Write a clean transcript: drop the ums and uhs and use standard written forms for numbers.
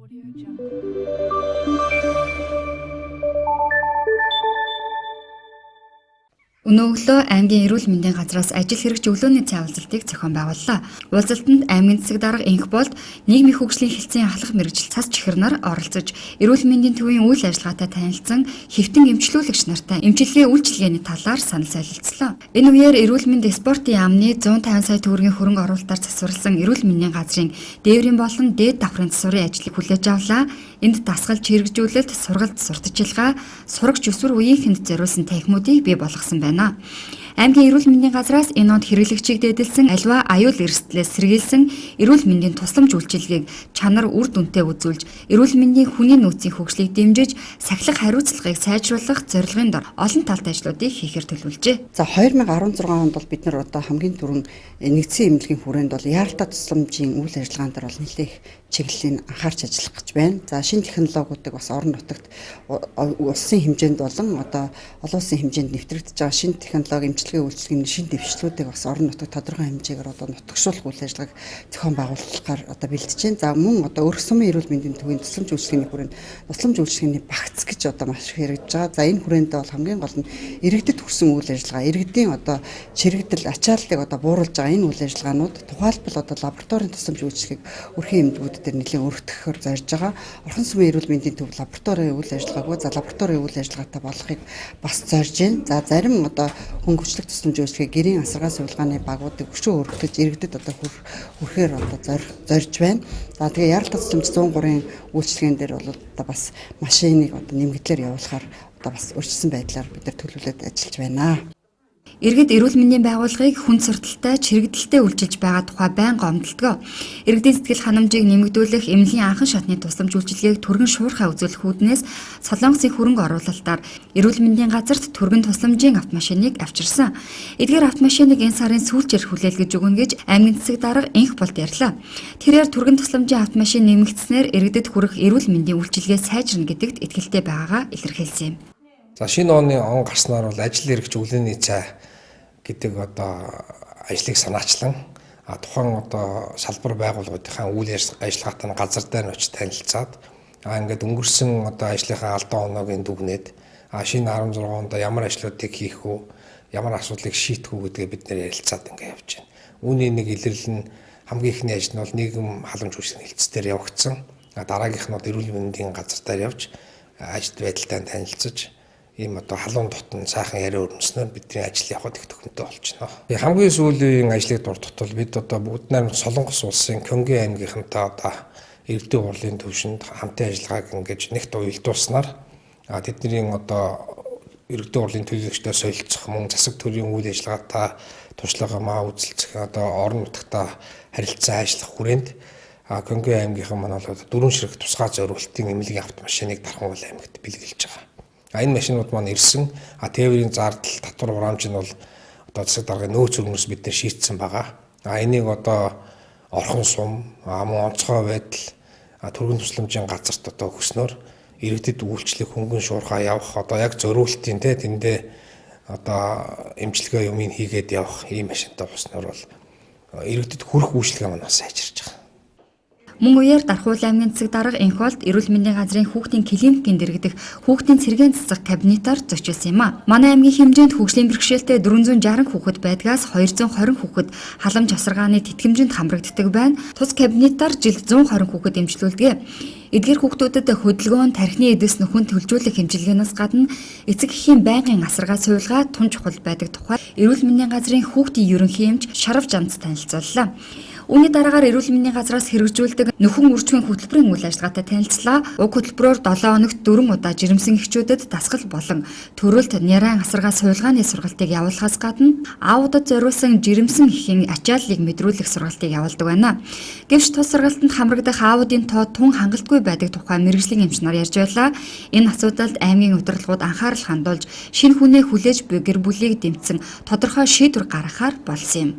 Audio Jungle. Өнөө өглөө аймгийн эрүүл мэндийн газраас ажил хэрэгч өглөөний цай уулзалтыг зохион байгууллаа. Уулзалтанд аймгийн засаг дарга Энхболд нийгмийн хөгжлийн хэлтсийн ахлах мэргэжил цас чихэр нар оролцож, эрүүл мэндийн төвийн үйл ажиллагаатай танилцсан хэвтэн эмчлүүлэгч нартай эмчилгээ үйлчилгээний талаар санал солилцлоо. Энэ үеэр эрүүл мэнд спортын яамны 150 сая төгрөгийн хөрөнгө оруулалтаар засварласан эрүүл мэндийн газрын дээврийн болон дээд давхрын засварын ажлыг хүлээж авлаа. Энд дасгалж хэрэгжүүлэлт, сургалт, сурталчилгаа, сурагч өсвөр үеийнхэнд зориулсан танхимуудыг бий болгосон байна. Аймгийн эрүүл мэндийн газраас энэ онд хэрэглэгчийг дээдэлсэн аливаа аюул эрсдлээс сэргийлсэн эрүүл мэндийн тусламж үйлчилгээг чанар үр дүнтэй үзүүлж, эрүүл мэндийн хүний нөөцийн хөгжлийг дэмжиж, сахилах хариуцлагыг сайжруулах зорилгын дор олон талт ажлуудыг хийхээр төлөвлөжээ. За, 2016 онд бол бид нар одоо хамгийн түрүүн нэгдсэн эмнэлгийн хүрээнд бол яаралтай тусламжийн үйл ажиллагаан дээр бол нэлээх чиглэлийн анхаарч ажиллах гэж байна. За, шинэ технологиудыг бас орон нутагт улсын хэмжээнд болон одоо олон улсын хэмжээнд нэвтрэгдэж байгаа шинэ технологи, эмчилгээ үйлчилгээний шинэ дэвшлүүдийг бас орон нутагт тодорхой хэмжээгээр одоо нутагшуулах үйл ажиллагааг зохион байгуулахаар одоо бэлтэж байна. За, мөн одоо Өрх сумын эрүүл мэндийн төвийн тусламж үйлчилгээний хүрээнд тусламж үйлчилгээний багц гэж одоо маш их хэрэгжиж байгаа. За, энэ хүрээнд бол хамгийн гол нь иргэдэд хүрсэн үйл ажиллагаа, иргэдийн одоо чирэгдэл, ачааллыг одоо бууруулж байгаа энэ үйл ажиллагаанууд, тухайлбал одоо лабораторийн тусламж үйлчилгээг өрхийн эмнэлгүүд дээр нэлээд өргөтгөхөөр зорж байгаа. Орхон сумын эрүүл мэндийн төв лабораторийн үйл ажиллагаагүй, за, лабораторийн үйл ажиллагаатай болохыг бас зорж байна. За, зарим одоо хөнгөвчлөх тусламж үйлчилгээг гэрийн асаргаа сувилгааны багуудыг өшөө өргөтгөж иргэдэд одоо хүрэхээр одоо зорж байна. За, тэгээ яралтай тусламж 103-ын үйлчилгээн дээр бол одоо бас машиныг одоо нэмэгдлэр явуулахаар одоо бас өөрчилсөн байдлаар бид нар төлөвлөд ажиллаж байна. Иргэд эрүүл мэндийн байгууллагыг хүнд сурталтай, чирэгдэлтэй үйлчилж байгаа тухай байнга гомдолдог. Иргэдийн сэтгэл ханамжийг нэмэгдүүлэх, эмнэлгийн анхан шатны тусламж үйлчилгээг түргэн шуурхай үзүүлэх үүднээс Солонгосын хөрөнгө оруулалтаар эрүүл мэндийн газарт түргэн тусламжийн автомашиныг авчирсан. Эдгээр автомашиныг энэ сарын сүүлчээр хүлээлгэж өгнө гэж аймгийн засаг дарга Энхболд ярьлаа. Тэрээр түргэн тусламжийн автомашин нэмэгдсэнээр иргэдэд хүрэх эрүүл мэндийн үйлчилгээ сайжирна гэдэгт итгэлтэй байгаагаа илэрхийлсэн юм. За, шинэ оны он гарснаар бол ажил эрхч өглөөний цай гэдэг одоо ажлыг санаачлан тухайн одоо салбар байгууллагуудынхаа үйл ажиллагаатай газар дээр нь очиж танилцаад, ингээд өнгөрсөн одоо ажлынхаа алдаа оноогийн дүгнээд, шинэ 16 онд ямар ажлуудыг хийх үү, ямар асуудлыг шийдэх үү гэдгээ бид нэр ярилцаад ингээд явж байна. Үүний нэг илэрлэл нь хамгийн эхний ажил нь бол нийгэм халамж үйлчилгээний хэлтс дээр явагдсан. Дараагийнх нь бол эрүүл мэндийн газар дээр явж ажил байдалтай танилцаж, ийм одоо халуун дотн сайхан яриа өрнөснөөр бидний ажил явахад их төхөмтэй болчихно. Хамгийн сүүлийн ажлыг дурдтал бид одоо бүгд найрамд Солонгос улсын Кёнгийн аймгийнхантай одоо иргэдийн хурлын төвшөнд хамтын ажиллагааг ингэж нэгт уялдуулснаар тэдний одоо иргэдийн хурлын төлөөлөгчдөө солилцох, мөн засаг төрийн үйл ажиллагаатай туршлага маа үзэлцэх, одоо орон нутагтаа харилцан ажиллах хүрээнд Кёнгийн аймгийнхан маань бол дөрвөн ширхэг тусгай зориултын эмнэлгийн автомашиныг Дархан уул аймагт бэлгэлж байгаа. Энэ машинууд маань ирсэн. Тээврийн зардал, татвар хураамж нь бол одоо засаг даргын нөөц өрнөөс бид нэр шийдсэн байгаа. Энийг одоо Орхон сум, мөн онцгой байдал, түргэн тусламжийн газарт одоо өгснөөр иргэдэд үйлчлэх, хөнгөн шуурхаа явах, одоо яг зориултын те тэндээ одоо эмчилгээ юмыг хийгээд явах ийм машинтай болсноор бол иргэдэд хүрэх үйлчилгээ маань бас сайжирч байгаа. Мөн үеэр Дархуул аймгийн засаг дарга Энхболд эрүүл мэндийн газрын хүүхдийн клиникийн дэргэдэх хүүхдийн цэргийн цэцэг кабинетаар зочилсан юм а. Манай аймгийн хэмжээнд хөгжлийн бэрхшээлтэй 460 хүүхэд байдгаас 220 хүүхэд халамж асаргааны тэтгэмжинд хамрагддаг байна. Тус кабинетаар жилд 120 хүүхэд эмчлүүлдэг. Эдгээр хүүхдүүдэд хөдөлгөөн, тархины эдэс нөхөн төлжүүлэх эмчилгээнээс гадна эцэг эхийн байнгын асаргаа сувилгаа тун чухал байдаг тухай эрүүл мэндийн газрын хүүхдийн ерөнхий эмч Шарав Жанц танилцууллаа. Үүний дараагаар эрүүл мэндийн газраас хэрэгжүүлдэг нөхөн үржихүйн хөтөлбөрийн үйл ажиллагаатай танилцлаа. Уг хөтөлбөрөөр 7 хоногт 4 удаа жирэмсэн эхчүүдэд дасгал болон төрөлт нярайн асаргаа сувилгааны сургалтыг явуулахаас гадна аавуудад зориулсан жирэмсэн эхийн ачааллыг мэдрүүлэх сургалтыг явуулдаг байна. Гэвч тус сургалтанд хамрагдах аавуудын тоо тун хангалтгүй байдаг тухай мэргэжлийн эмч нар ярьж байлаа. Энэ асуудалд аймгийн удирдлагууд анхаарал хандуулж шинэ хүнээ хүлээж буй гэр бүлийг дэмжсэн тодорхой шийдвэр гаргахаар болсон юм.